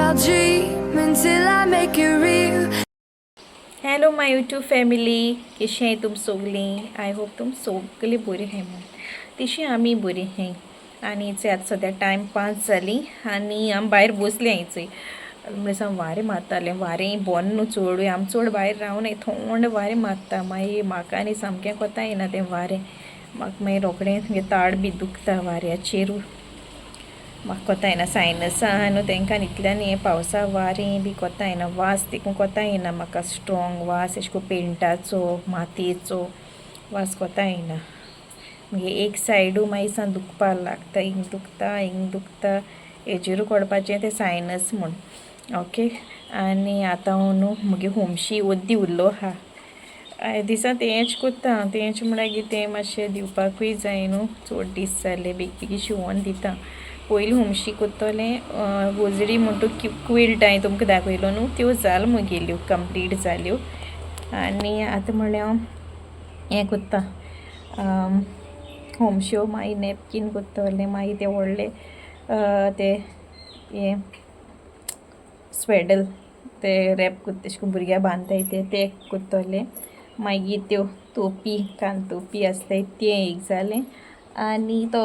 I'll dream until I make it real. Hello my YouTube family, कशें तुम सगलीं? I hope तुम सगलीं बरी आहाय म्हूण. तशी आमी बरी आहाय. आनी चोय आतां सद्या टायम 5 जाली आनी आमी भायर बसली हांय. चोय म्हणल्यार वारें मारतालें, वारें बंद न्हू चडूय. आमी चड भायर रावनाय, थंड वारें मारता. मागीर म्हाका आनी सामकें कोता येना तें वारें. म्हाका मागीर रोखडें तुगे ताड बी दुखता वाऱ्याचेर. म्हाका कोता येना, सायनस आहा न्हू तेंकां. इतल्यान हें पावसा वारें बी कोता येना, वास देखून कोता येना म्हाका. स्ट्रॉंग वास, अशें करून पेंटाचो मातयेचो वास कोता येना. मागीर एक सायडू मागीर सान दुखपाक लागता, हिंग दुखता हिंग दुखता. हेजेरू कोडपाचें तें सायनस म्हूण. ओके, आनी आतां हांव न्हू मुगे होमशी ओद्दी उरलो आहा. दिसा तेंच कोत्ता. तेंच म्हळ्यार कितें, मातशें दिवपाकूय जाय न्हू. चड दीस जाले, बेग बेगीन शिंवोन दिता. पयलीं होमशी कोत्तोलें. गोजडी म्हूण तूं क्विल्ट हांवें तुमकां दाखयलो न्हू, त्यो जाल म्हगेल्यो कंप्लीट जाल्यो. आनी आतां म्हळ्यार हांव हें कोत्ता, होमश्यो, मागीर नॅपकीन कोत्तोलें, मागीर ते व्हडले ते हें स्वेडल ते रॅप कोत्ता, अशें करून भुरग्याक बांदताय ते, ते कोत्तोलें. मागीर त्यो तोपी, कान तोपी आसताय तें एक जालें. आनी तो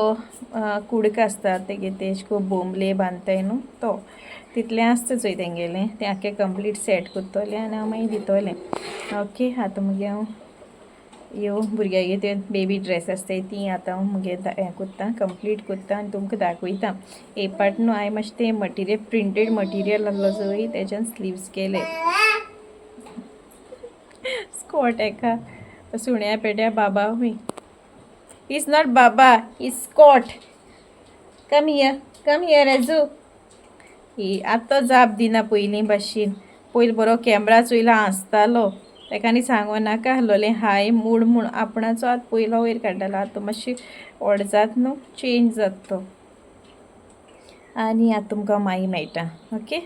कुडको आसता तेगे, ते अशें करून बोंबले बांदताय न्हू तो, तितलें आसता चोय तेंगेलें, तें आख्खें कंप्लीट सेट कोत्तोलें आनी हांव मागीर दितोलें. ओके, आतां मुगे हांव ह्यो भुरग्यागे ते बेबी ड्रेस आसताय ती आतां हांव मुगे हें कोत्ता, कंप्लीट कोत्ता आनी तुमकां दाखयता. एक पाट न्हू हांवें मातशें तें मटिरियल, प्रिंटेड मटिरियल आहलो चोय, तेज्यान स्लिव्स केले. स्कॉट एका सुण्या पेट्या बाबा हुंय. Is not Baba, is Scott. Come here, come here Raju. ही आतां जाप दिना पयलीं भाशेन. पयलीं बरो कॅमरा चोयलो हांसतालो. तेका आनी सांगो नाका आहलोलें हाय मूड म्हूण. आपणाचो आतां पयलो वयर काडटालो. आतां मातशी व्हड जात न्हू, चेंज जाता तो. आनी आतां तुमकां मागीर मेळटा. ओके.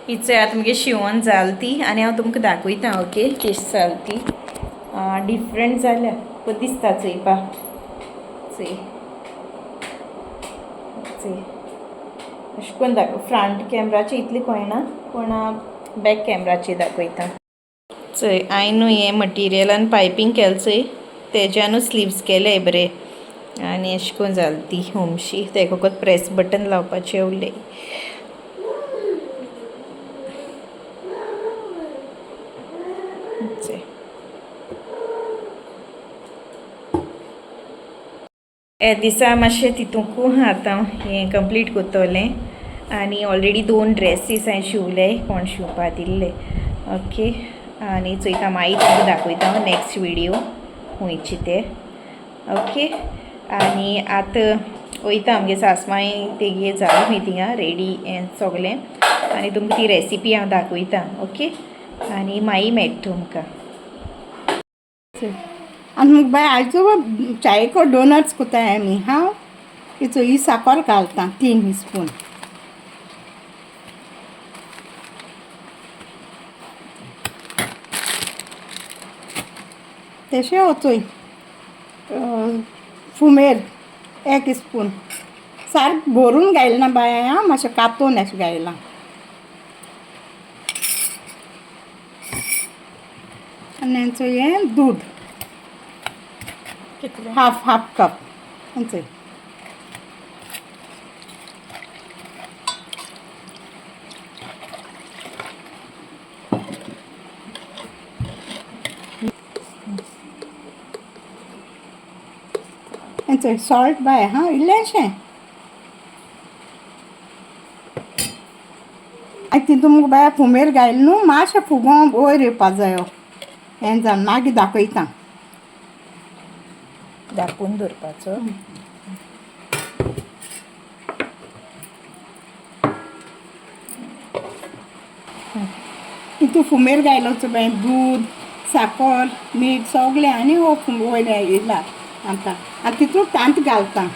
ही चोय आतां मुगे शिंवोन जाल ती आनी हांव तुमकां दाखयता. ओके, केश जाल ती डिफरंट जाल्या, पळय दिसता चोयपा. चोय चोय, अशें करून दाखय. फ्रंट कॅमराचे इतली कळना पूण बॅक कॅमराचे दाखयता. चोय, हांवें न्हू हें मटिरियलान पायपींग केलें चोय, तेज्यानू स्लिव्स केले बरे. आनी अशें करून जाल ती होमशी. तेका फकत प्रेस बटन लावपाचें उरलें. हे दिसा मातशें तितूंकू आतां हें कंप्लीट कोत्तोलें. आनी ऑलरेडी 2 ड्रेसीस हांवें शिंवले, कोण शिंवपा दिल्ले. ओके, आनी चोयता मागीर तुमकां दाखयता हांव नॅक्स्ट विडियो खुंयचे ते. ओके, आनी आतां वयता आमगे सासमांय तेगे जालां खंय थिंगा रेडी हें सगलें. आनी तुमकां ती रेसिपी हांव दाखयता. ओके, आनी मागीर मेळटा तुमकां. आनी मुगे बाय आयजो चायेको डोनट्स कोत्ताय आमी. हांव हिचो ही साकर घालता 3 स्पून. तेशें वचोय फुमेर 1 स्पून. सारकें भरून घायलें ना बाय, आं मातशें कातोन अशें घायलां. आनी हेंचो हें दूद हाफ हाफ कप हेंचो. हेंचो सॉल्ट बाय हां इल्लेंशें. आनी तितून मुगो बाय फुमेर घायलें न्हू, मातशें फुगोवंक वयर येवपा जायो. हें जावन मागीर दाखयता. धांपून दवरपाचो. तितू फुमेर घायलो चोय बाय, दूद साकर मीठ सगळें आनी हो वयर येयला. आतां आनी तितून तांत घालता.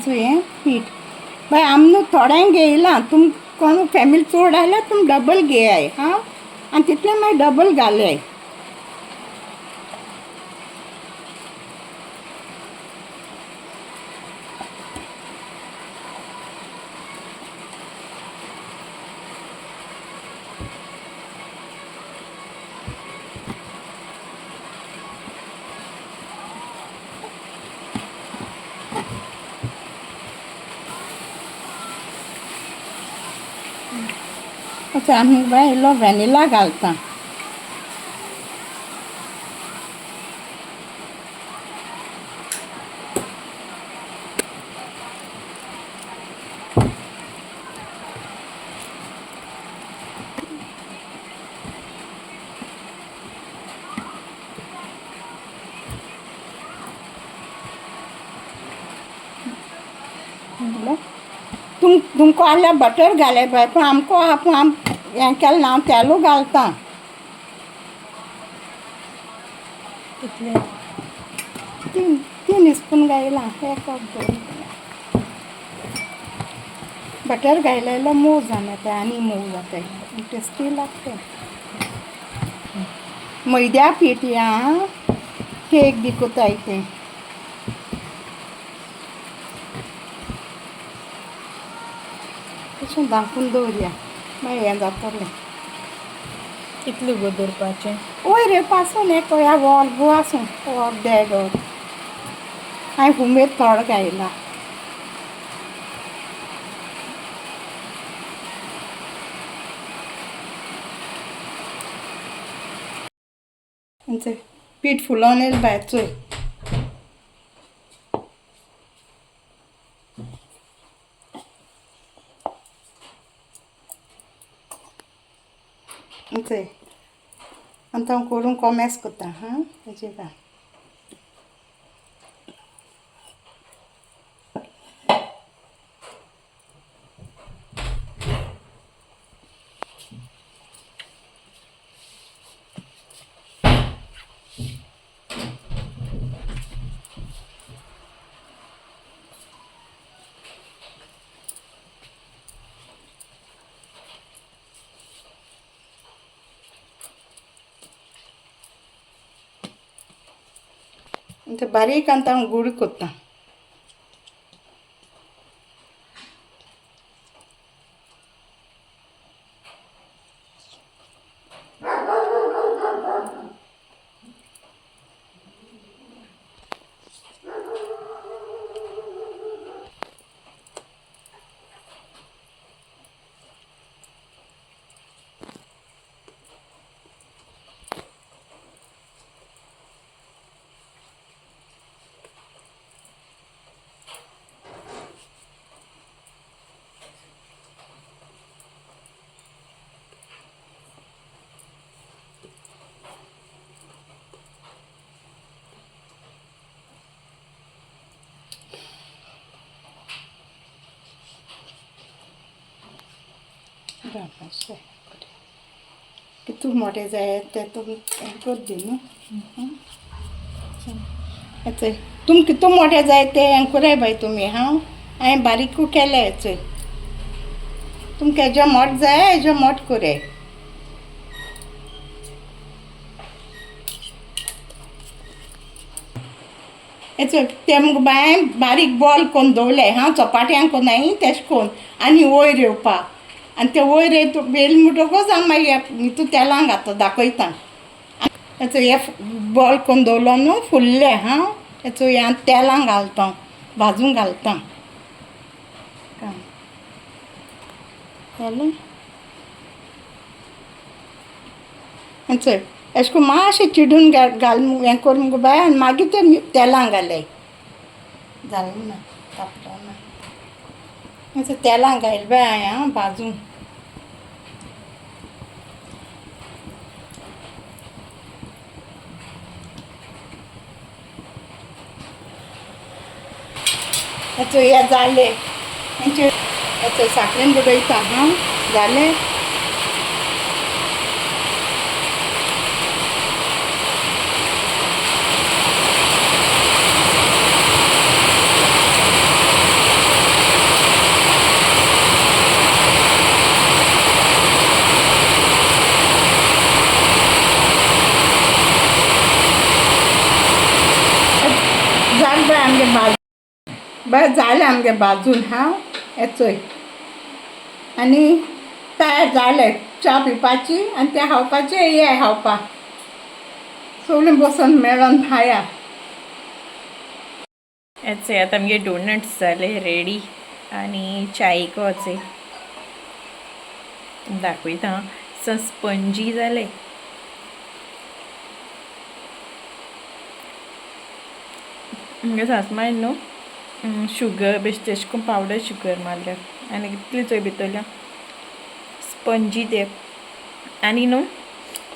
हें पीठ बाय आम न्हू थोड्यांक घेयलां, तुम कोण फॅमिली चड आसल्यार तुम डबल घेयाय. हां, आनी तितलें मागीर डबल घालय. आतां आमी बाय इल्लो व्हॅनिला घालता. तुमकां आहल्यार बटर घालय बाय, पूण आमकां आहा पूण आम हें केलें ना, हांव तेलू घालता. कितले? 3 स्पून घायलां, एक दोन. बटर घायल्यार मोव जावन येता आनी मोव जाता, टेस्टी लागता. मैद्या पीठ या केक बी कोताय तें. तशें धांपून दवरया, मागीर हें जातलें. कितले गो दवरपाचें? वयर रे पासून एक ह्या वॉल गो आसूं, वर देड वर. हांवें हुमेद थोडो घायला. पीठ फुलोवन येयलें बाय चोय. चोय आतां हांव करून कोमेस करता. हां, तेजे घाल. आतां बारीक आतां हांव गुड करता. कितू मोठे जाय ते तुम हें कर दी न्हू. चोय तुम कितू मोठे जाय ते हें कराय बाय तुमी. हांव हांवें बारीकू केलें. चोय तुमकां हेज्या मोठ जाय हेज्या मोठ कराय. चोय ते मुगो बाय बारीक बॉल कोन्न दवरले. हांव चपाट्यांक कोन्नाय तेश कोन्न आनी वयर येवपाक. आनी ते वयर येयल म्हणटकूच हांव मागीर हितू तेलान घालता दाखयता. हेचो हे बॉल कोन्न दवरलो न्हू फुल्ले. हांव हेचो ह्या तेलान घालता, भाजूंक घालता. जालें. चोय अशें करून मातशें चिडून घाल हें कर मुगो बाय, आनी मागीर ते तेलान घालय. जालें ना, तापलो ना. मातशें तेलान घायल बाय हांवें. आं, भाजून. हेचो हे जाले हेंचे हेचो साकरेन बुडयता. हां जालें. जालें बाय आमगे भाज बरें जालें आमगे भाजून. हांव हें चोय आनी तयार जालें च्या पिवपाची आनी तें खावपाचें. ये खावपा सगळीं बसून मेळोन खाया. हेचे आतां आमगे डोनट्स जाले रेडी आनी चायेक वचे दाखयता. स्पंजी जाले. आमगे सासमांय न्हू शुगर बेश्टे तेश कोन पावडर शुगर मारल्या आनी कितली चोय भितरल्या स्पंजी ते. आनी न्हू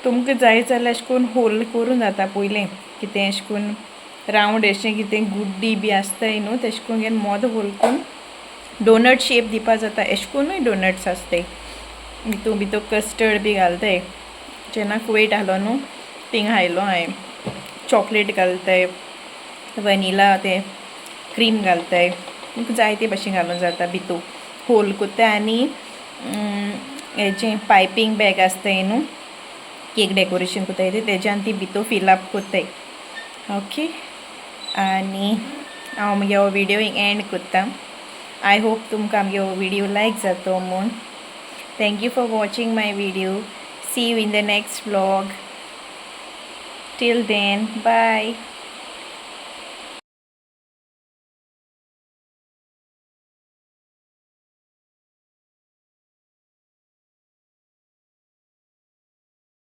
तुमकां जाय जाल्यार अशें करून होल करून जाता पयलें कितें अशें करून रावंड अशें कितें गुड्डी बी आसताय न्हू तेशें करून घेवन मोद होल करून डोनट शेप दिवपा जाता. अशें करुनूय डोनट्स आसताय. भितू भितर कस्टर्ड बी घालताय. जेन्ना कुवेट आहलो न्हू थिंगा खायलो हांवें. चॉकलेट घालताय, वनिला ते क्रीम घालताय, तुमकां जाय ते भाशेन घालूंक जाता. भितू होल कोत्ताय आनी हेजें पायपींग बॅग आसताय न्हू केक डेकोरेशन कोत्ताय ते तेज्यान ती भितू फिलअप कोत्ताय. ओके, आनी हांव म्हगे हो विडियो एंड कोत्ता. I hope तुमकां आमगे हो विडियो लायक जातो म्हूण. Thank you for watching my video. See you in the next vlog. Till then, bye.